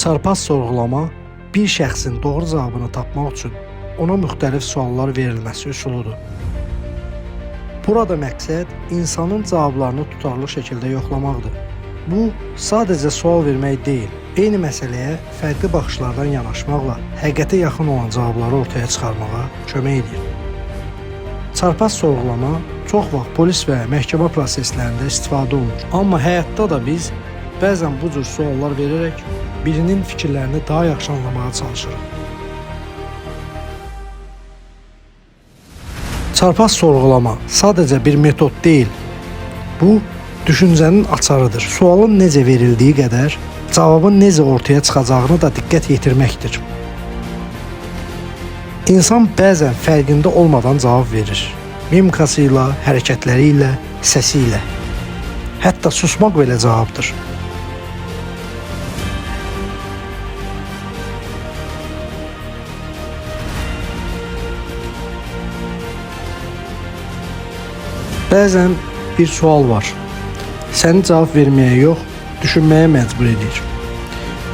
Çarpaz sorğulama bir şəxsin doğru cavabını tapmaq üçün ona müxtəlif suallar verilməsi üsuludur. Burada məqsəd insanın cavablarını tutarlı şəkildə yoxlamaqdır. Bu sadəcə sual vermək deyil, eyni məsələyə fərqli baxışlardan yanaşmaqla həqiqətə yaxın olan cavabları ortaya çıxarmağa kömək edir. Çarpaz sorğulama çox vaxt polis və məhkəmə proseslərində istifadə olunur. Amma həyatda da biz bəzən bu cür suallar verərək birinin fikirlərini daha yaxşı anlamağa çalışırıq. Çarpaz sorğulama sadəcə bir metod deyil. Bu düşüncənin açarıdır. Sualın necə verildiyi qədər cavabın necə ortaya çıxacağını da diqqət yetirməkdir. İnsan bəzən fərqində olmadan cavab verir. Mimikası ilə, hərəkətləri ilə, səsi ilə. Hətta susmaq belə cavabdır. Bəzən bir sual var. Səni cavab verməyə yox, düşünməyə məcbur edir.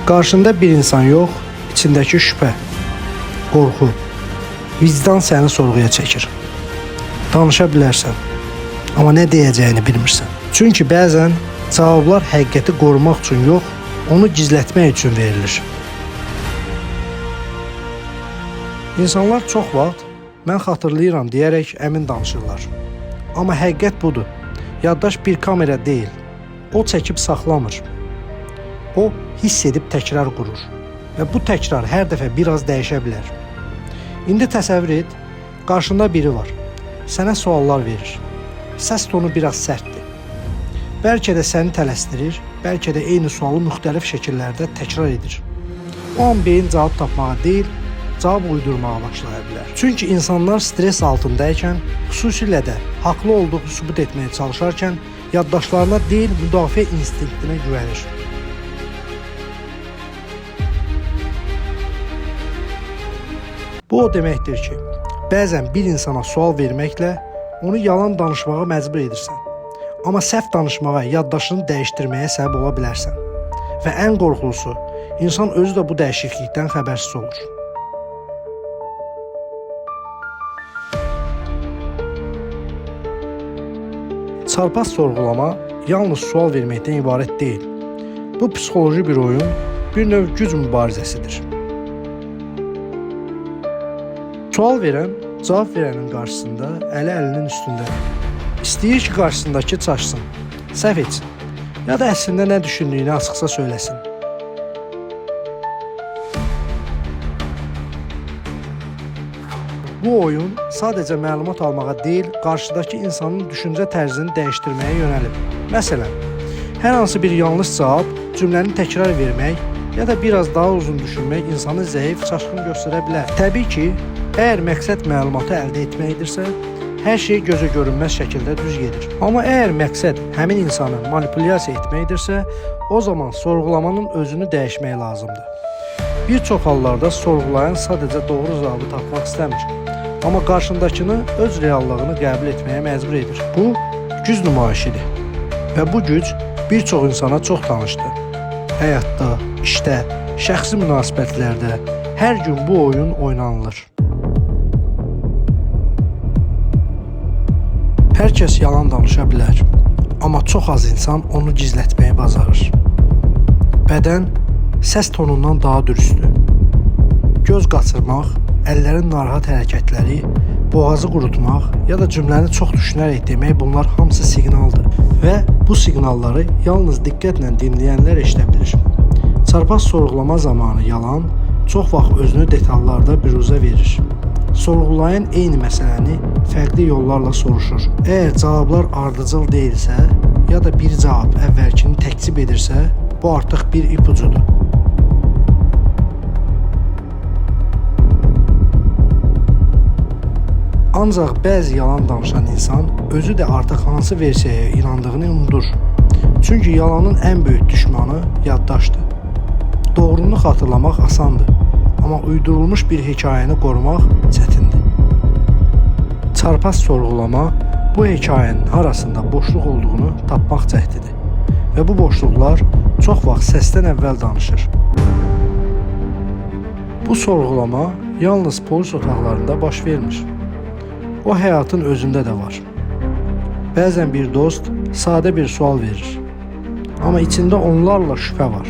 Qarşında bir insan yox, içindəki şübhə, qorxu, vicdan səni sorğuya çəkir. Danışa bilərsən, amma nə deyəcəyini bilmirsən. Çünki bəzən cavablar həqiqəti qorumaq üçün yox, onu gizlətmək üçün verilir. İnsanlar çox vaxt mən xatırlayıram deyərək əmin danışırlar. Amma həqiqət budur. Yaddaş bir kamera deyil. O çəkib saxlamır. O hiss edib təkrar qurur. Və bu təkrar hər dəfə biraz dəyişə bilər. İndi təsəvvür et, qarşında biri var. Sənə suallar verir. Səs tonu biraz sərtdir. Bəlkə də səni tələsdirir, bəlkə də eyni sualı müxtəlif şəkillərdə təkrar edir. O an beyin cavab tapmağa deyil, cavab uydurmağa başlaya bilər. Çünki insanlar stres altındaykən, xüsusilə də haqlı olduğu sübut etməyə çalışarkən yaddaşlarına deyil, müdafiə instinktinə güvənir. Bu o deməkdir ki, bəzən bir insana sual verməklə onu yalan danışmağa məcbur edirsən. Amma səhv danışmağa, yaddaşını dəyişdirməyə səbəb ola bilərsən. Və ən qorxulusu, insan özü də bu dəyişiklikdən xəbərsiz olur. Çarpaz sorğulama yalnız sual verməkdən ibarət deyil. Bu psixoloji bir oyun, bir növ güc mübarizəsidir. Sual verən, cavab verənin qarşısında əli əlinin üstündədir. İstəyir ki, qarşısındakı çaşsın, səhv etsin ya da əslində nə düşündüyünü açıqca söyləsin. Bu oyun sadəcə məlumat almağa deyil, qarşıdakı insanın düşüncə tərzini dəyişdirməyə yönəlib. Məsələn, hər hansı bir yanlış cavab, cümləni təkrar vermək ya da biraz daha uzun düşünmək insanı zəif, çaşqın göstərə bilər. Təbii ki, əgər məqsəd məlumatı əldə etməkdirsə, hər şey gözə görünməz şəkildə düz gedir. Amma əgər məqsəd həmin insanı manipulyasiya etməkdirsə, o zaman sorğulamanın özünü dəyişmək lazımdır. Bir çox hallarda sorğulayan sadəcə doğru cavabı tapmaq istəmir. Amma qarşındakını öz reallığını qəbul etməyə məcbur edir. Bu güc nümayişidir. Və bu güc bir çox insana çox tanışdır. Həyatda, işdə, şəxsi münasibətlərdə hər gün bu oyun oynanılır. Hər kəs yalan danışa bilər, amma çox az insan onu gizlətməyi bacarır. Bədən səs tonundan daha dürüstdür. Göz qaçırmaq, əllərin narahat hərəkətləri, boğazı qurutmaq ya da cümləni çox düşünərək demək, bunlar hamısı siqnaldır və bu siqnalları yalnız diqqətlə dinləyənlər eşidə bilir. Çarpaz sorğulama zamanı yalan çox vaxt özünü detallarda büruzə verir. Sorğulayan eyni məsələni fərqli yollarla soruşur. Əgər cavablar ardıcıl deyilsə, ya da bir cavab əvvəlkini təkzib edirsə, bu artıq bir ipucudur. Ancaq bəzi yalan danışan insan özü də artıq hansı versiyaya inandığını unudur. Çünki yalanın ən böyük düşmanı yaddaşdır. Doğrunu xatırlamaq asandır, amma uydurulmuş bir hekayəni qorumaq çətindir. Çarpaz sorğulama bu hekayənin harasında boşluq olduğunu tapmaq cəhdidir. Və bu boşluqlar çox vaxt səsdən əvvəl danışır. Bu sorğulama yalnız polis otaqlarında baş vermir. O həyatın özündə də var. Bəzən bir dost sadə bir sual verir. Amma içində onlarla şübhə var.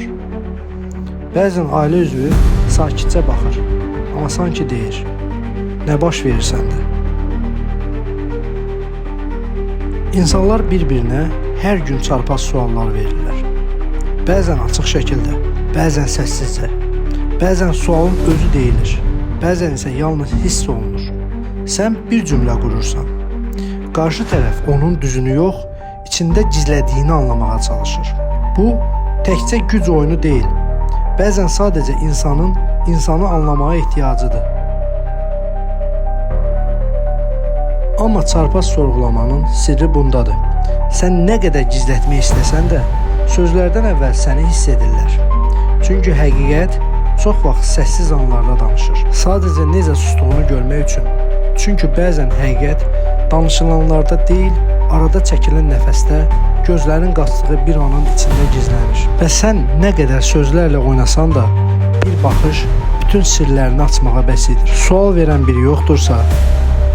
Bəzən ailə üzvü sakitcə baxır, amma sanki deyir: "Nə baş verir səndə?" İnsanlar bir-birinə hər gün çarpaz suallar verirlər. Bəzən açıq şəkildə, bəzən səssizcə. Bəzən sualın özü deyilir, bəzən isə yalnız hiss olunur. Sən bir cümlə qurursan. Qarşı tərəf onun düzünü yox, içində gizlədiyini anlamağa çalışır. Bu təkcə güc oyunu deyil. Bəzən sadəcə insanın insanı anlamağa ehtiyacıdır. Amma çarpaz sorğulamanın sirri bundadır. Sən nə qədər gizlətmək istəsən də, sözlərdən əvvəl səni hiss edirlər. Çünki həqiqət çox vaxt səssiz anlarda danışır. Sadəcə necə sustuğunu görmək üçün. Çünki bəzən həqiqət danışılanlarda deyil, arada çəkilən nəfəsdə, gözlərin qaçdığı bir anın içində gizlənir. Və sən nə qədər sözlərlə oynasan da, bir baxış bütün sirlərini açmağa bəs edir. Sual verən biri yoxdursa,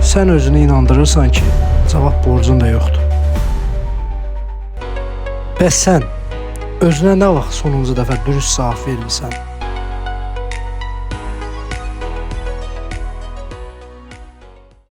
sən özünü inandırırsan ki, cavab borcun da yoxdur. Bəs sən özünə nə vaxt sonuncu dəfə dürüst cavab vermisən?